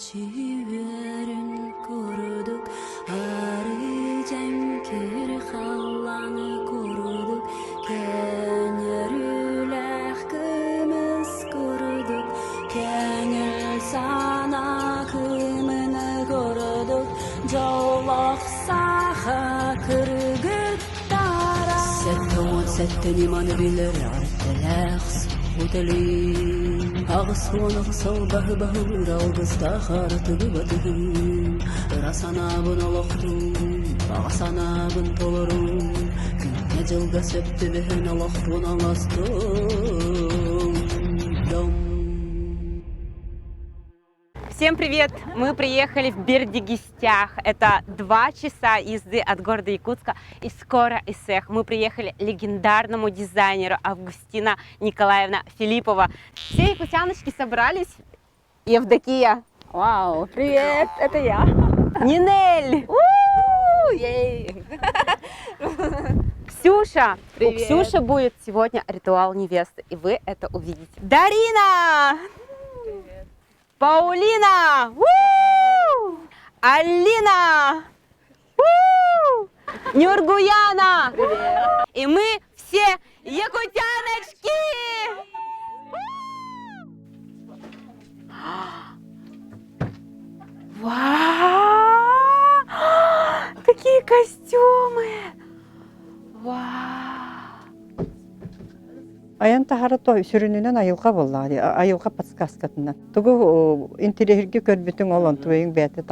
Чүөрчү үөрүн курдук арыы дьэҥкир халлаан курдук көнөрүүлээх кымыс курдук көҥүл санаа кыымын курдук дьоллоох саха кыргыттара 77 ньыманы билэр эҕэрдэлээх Утэлин 88 сыл баһы-баһылыыр алгыстаах аратыгы батыһын ыра санаабын олохтуун, баҕа санаабын толоруун, күҥҥэ-дьылга сөп түбэһэн олохпун оҥостуум. Всем привет! Мы приехали в Бердигистях. Это 2 часа езды от города Якутска и скоро Исех. Мы приехали легендарному дизайнеру Августина Николаевна Филиппова. Все якутяночки собрались. Евдокия. Вау, привет, это я. Нинель. Ей. Ксюша. Привет. У Ксюши будет сегодня ритуал невесты, и вы это увидите. Дарина! Привет. Паулина! У! Алина! У! Нюргуяна! Привет. И мы все якутяночки! Вау! Какие костюмы! Вау! Айан таһара то сүрүнүнэн айылҕа буоллаҕа дии, айылҕа подсказкатынан. Тугу интэриэһиргэ көрбүтүҥ ол онтуйуҥ бэйэтэ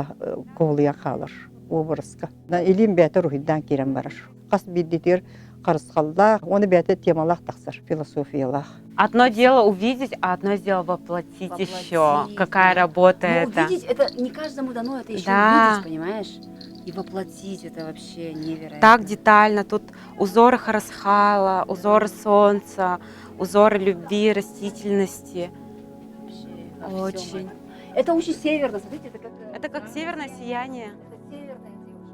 куолуйан хаалар образка. Илиим бэйэтэ уруһуйдаан киирэн барар. Хас биирдиитигэр харысхаллаах, уонна бэйэтэ темалаах тахсар, философиялаах. Одно дело увидеть, а одно дело воплотить, еще. Воплотить, Какая да. работа Ну, это. увидеть, это не каждому дано, это еще Да. увидеть, понимаешь? И воплотить это вообще невероятно. Так детально. Тут узоры харасхала, узоры солнца, узоры любви, растительности. Вообще во всем Очень. этом. Это очень северно, смотрите, это как... Это как северное сияние. Это северная девушка.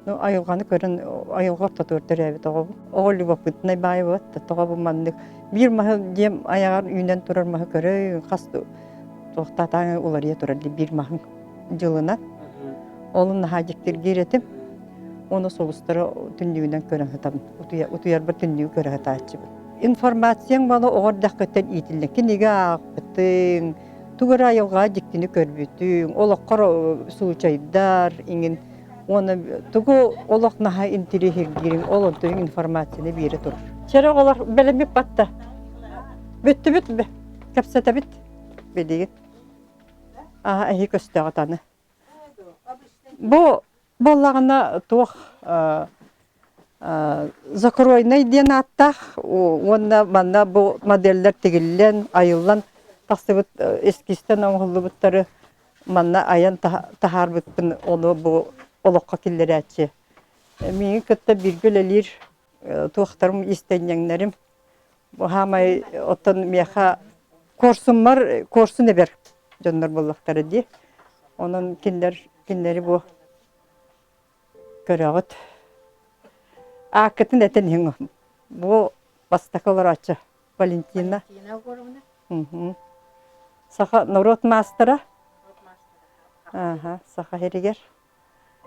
Ну, айылҕаны көрөн, айылҕа ортотугар төрөөбүт оҕобун. Оҕо любопытнай баайы буолат да, тоҕо бу маннык биир маһы дьиэм айаҕар үүнэн турар маһы көрөйүн, хас туохтаатааҥы уларыйа турар дии биир маһыҥ дьылынан. Олун наһаа дьиктиргиир этим. Уонна сулустары түннүгүнэн көрөн сытабын. Утуйарбар түннүгү көрө сытааччыбын. Информацияҥ бала оҕо эрдэххиттэн иитиллэн кинигэ аахпытыҥ, тугу эрэ айылҕаҕа дьиктини көрбүтүҥ, олоххор случайдар иҥин уонна тугу олох наһаа интириэһиргиириҥ ол онтуйуҥ информацияны биэрэ турар. Чэрэ оҕолор бэлэммит батта. Бүттүбүт кэпсэтэбит билигин. Аха эһи көстөҕүт аны. Бу буоллаҕына туох закройнай диэн ааттаах уонна манна бу моделлэр тигиллэн, айыллан тахсыбыт эскизтэн оҥоһуллубуттары манна айан таһаарбыппын ону бу олоххо киллэрээччи. Миигин кытта бииргэ үлэлиир туохтарым иистэнньэҥнэрим бу хаамай оттон миэхэ куорсуммар куорсун эбэр дьоннор буоллахтара дии. Онон кинилэр кинилэри бу көрөҕүт. Ааккытын этэн иһиҥ. Бу бастакы олорооччу Валентина. Валентина Егоровна. Саха норуот маастара. Ааха, саха сиригэр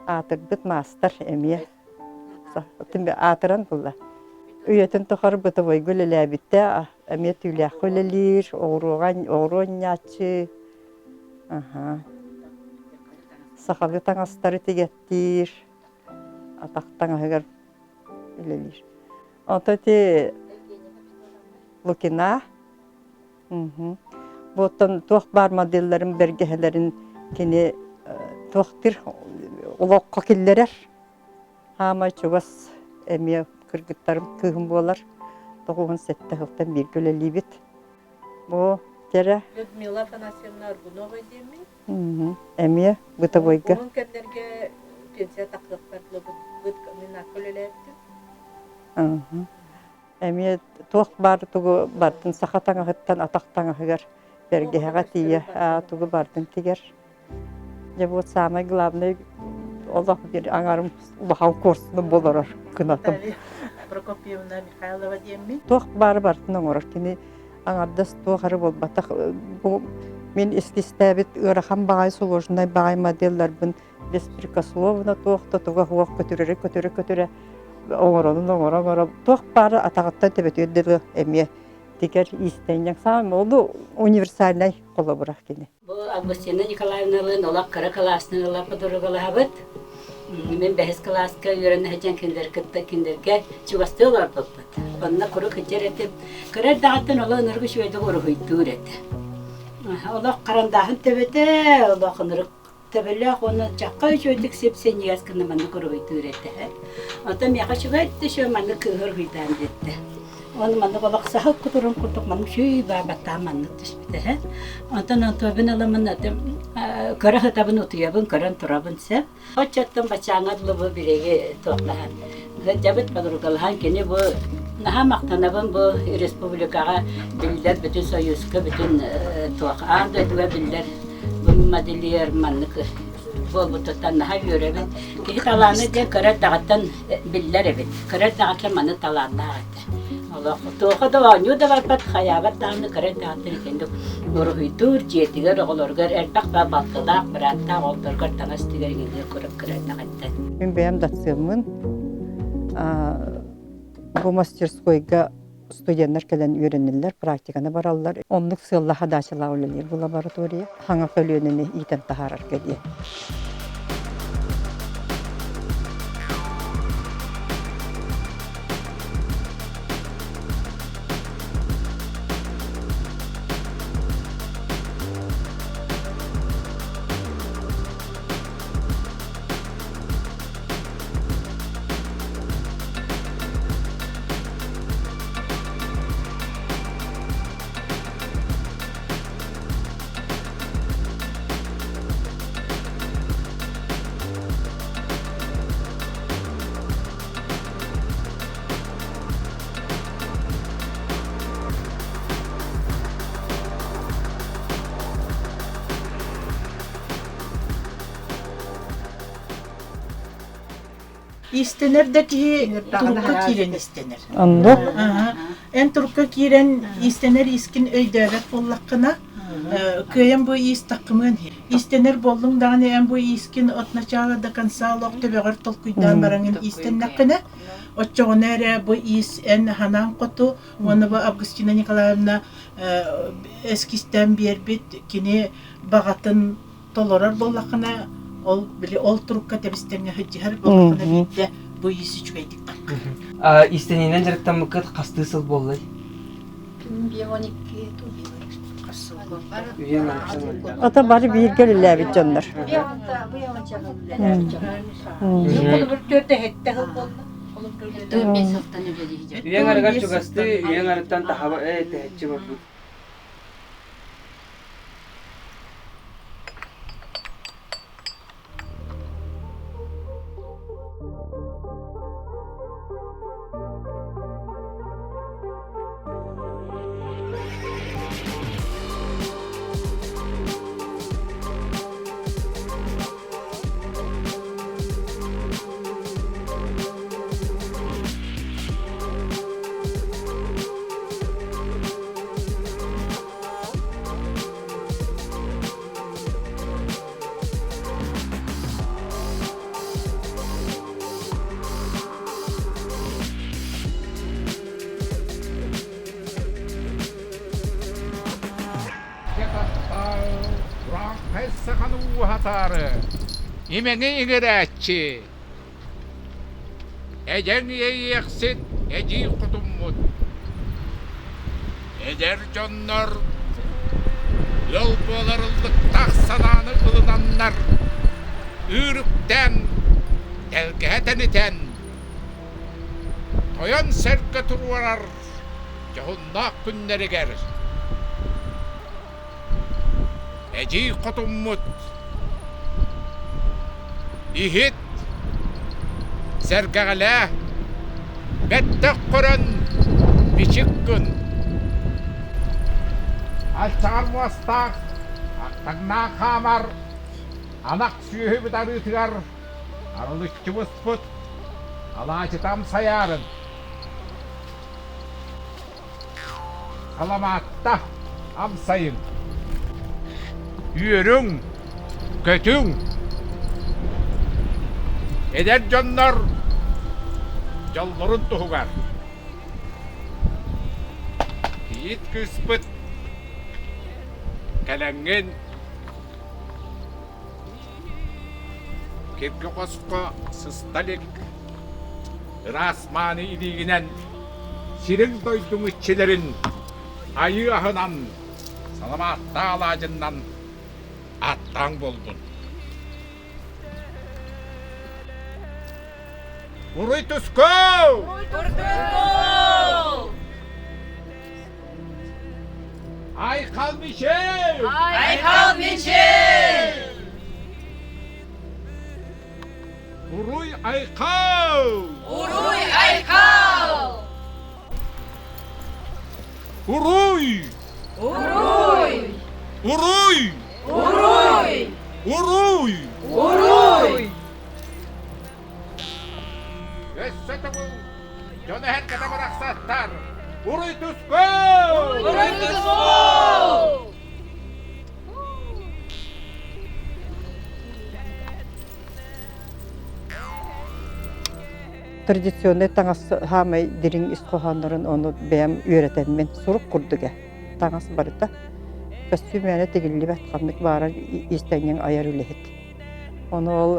аатырбыт маастар эмиэ аатыран булла. Үйэтин тухары бытовойга үлэлээбиттэ, эмиэ түүлээххэ үлэлиир, оҕуруоҕа оҕуруо анньааччы. Аха. Сахалыы таҥастары тигэттиир, атах таҥаһыгар үлэлиир. Ото ити Лукина. Бу оттон туох баар моделларын, бэргэһэлэрин кини туохтир олоххо киллэрэр. Хаамай чугас эмиэ кыргыттарым кыыһым буолар. 97 сылтан бииргэ үлэлиибит. Бу кэрэ. Людмила Афанасьевна Аргунова диэммин. Эмиэ бытовойга. Уһун кэмнэргэ пенсия тахсыахпар дылы быт минаакка үлэлээбитим. Эмиэ туох баар тугу бардын саха таҥаһыттан атах таҥаһыгар бэргэһэҕэ тиийэ тугу бардын тигэр. Дьэ вот самый главный олох бир аҥарым улахан курсunu болорор кынатым. Прокопьевна Михайлова диэммин. Туох баары бартын оҥорор кини аҥардас туох эрэ буолбатах бу. Мин эскизтээбит ыарахан баҕайы сложнай баҕайы моделларбын беспрекословно туох да туга суох көтүрэрэ көтүрэ көтүрэ оҥоронун оҥоро оҥоро туох баара атаҕыттан төбөтүгэр дылы эмиэ тигэр иистэнньэҥ саамай олу универсальнай холобура кини. Бу Августина Николаевналыын олох кыра кылаастан ыла подругалаһабыт. Мин бэһис кылааска үөрэнэ сылдьан кинилэр кытта кинилэргэ чугастыы олорбуппут. Онно куруук сылдьар этим. Кыра эрдэҕиттэн олох ынырык үчүгэйдик уруһуйдуур этэ. Олох харандааһын төбөтө, олох ынырык төбөлөөх уонна чахха үчүгэйдик сип-синньигэс гына маннык уруһуйдуур этэ. Оттон миэхэ үчүгэй да үчүгэй маннык кыыһы уруһуйдаан биэрдэ. Уонна маннык олох саһыл кутурун курдук маннык үчүгэй баабаттаан маннык түспүтэ. Онтон онтуобун ыламмын көрө сытабын утуйабын көрөн турабын сөп. Оччоттон баччааҥҥа дылы бу биһиги туохтаһан сылдьабыт подругалаһан кини бу наһаа махтанабын бу республикаҕа биллэр бүтүн Союзка бүтүн туох аан дойдуга биллэр бу модельер маннык буолбутуттан наһаа үөрэбин. Киһи талаана диэн кыра эрдэҕиттэн биллэр эбит. Кыра эрдэҕиттэн маны талааннаах этэ. Олох туохха да оонньуу да барбат, хайаабат даҕаны кыра эрдэҕиттэн итинник уруһуйдуур, дьиэтигэр, оҕолоругар элбэх да балтылаах, бырааттаах оҕолоругар таҥас тигэр иҥиҥҥэ куруук кыра эрдэҕиттэн. Мин бэйэм доцеммын. Бу мастерскойга студеннар кэлэн үөрэнэллэр, практиканы бараллар. Оннук сыаллаах даачалаах үлэлиир бу лаборатория. Хаҥа көлүөнэни иитэн таһаарарга диэн. Иистэнэр да киһи турукка киирэн истэнэр. Оннук. Эн турукка киирэн иистэнэр иискин өйдөөбөт буоллаххына, кыайан бу иис таккымыан Иистэнэр буоллуҥ даҕаны эн бу иискин от начала до конца олох төбөҕөр толкуйдаан бараҥын иистэннэххинэ, оччоҕуна эрэ бу иис эн ханаан хоту уонна бу Августина Николаевна эскизтээн биэрбит кини баҕатын толорор буоллаххына, ол били ол турукка тэбистэҥҥэ сылдьыһар буоллаххына биирдэ бу иис үчүгэйдик таххар. Иистэниинэн дьарыктаммыккыт хастыы сыл буоллай? Ото бары бииргэ үлэлээбит дьоннор. Үйэҥ арыгар чугастыы, үйэҥ арыттан таһаба ээ тэһэччи барбыт. Саханы ууһатаары имэҥи иҥэрээччи Эдьэҥ иэйиэхсит эдьиий хотуммут Эдэр дьоннор ыал буолар ыллыктаах санааны ылынаннар, ыырыктаан, тэлгэһэ тэнитэн, тойон сэргэ туруорар дьоһуннаах күннэригэр Эдьиий хотуммут Иһит, сэргэҕэлээ, бэттэх көрөн бичик гын. Альчаҕар муостаах, ахтаҥнаах хаамар, анах сүөһү бытарыытыгар арылыччы буспут алаадьытам сайаарын. Саламаатта, амсайыҥ. Үөрүҥ, көтүҥ! Эдэр дьоннор дьоллорун туһугар Кийиит кыыспыт кэлэҥҥин Киргэ хоско сыста илик ыраас мааны илиигинэн сириҥ-дойдуҥ иччилэрин айыы аһынан саламааттаах алаадьыннан ааттааҥ буоллун. Уруй туску! Айхал Мичел! Айхал Мичел! Уруй Айхал! Уруй Айхал! Уруй! Уруй! Уруй! Уруй! Уруй! Уруй! Өссө төгүл дьон эһэргэтэ барахсаттар! Уруй туску! Уруй туску! Традиционнай таҥас хаамай дириҥ ис хоһооннорун ону бэйэм үөрэтэммин сурук курдук ээ таҥас барыта көстүүм мээнэ тигиллибэт ханнык баарар иистэнньэҥ айар үлэһит ону ол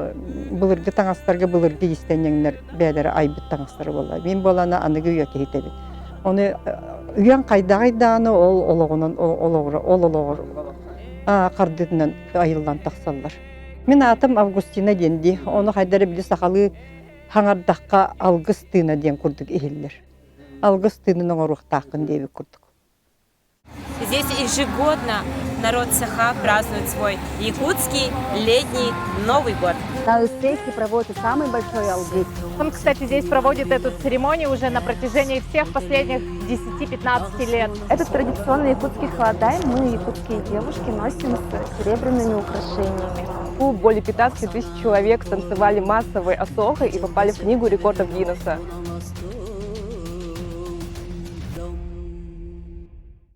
былыргы таҥастарга былыргы иистэнньэҥнэр бэйэлэрэ айбыт таҥастара буолла мин буолана аныгы үйэ киһитэбин ону үйэҥ хайдаҕый даҕаны ол олоҕунан олоҕура ол олоҕор хардыытынан айыллан тахсаллар мин аатым Августина диэн дии ону хайда эрэ били сахалыы хаҥардахха алгыс тыына диэн курдук иһиллэр. Алгыс тыынын оҥоруохтааххын диэбит курдук. Здесь ежегодно народ Саха празднует свой якутский летний Новый год. На Ысыахе проводится самый большой алгыс. Он, кстати, здесь проводит эту церемонию уже на протяжении всех последних 10-15 лет. Этот традиционный якутский халадай мы, якутские девушки, носим с серебряными украшениями. Более 15 тысяч человек танцевали массовый осохой и попали в книгу рекордов Гиннесса.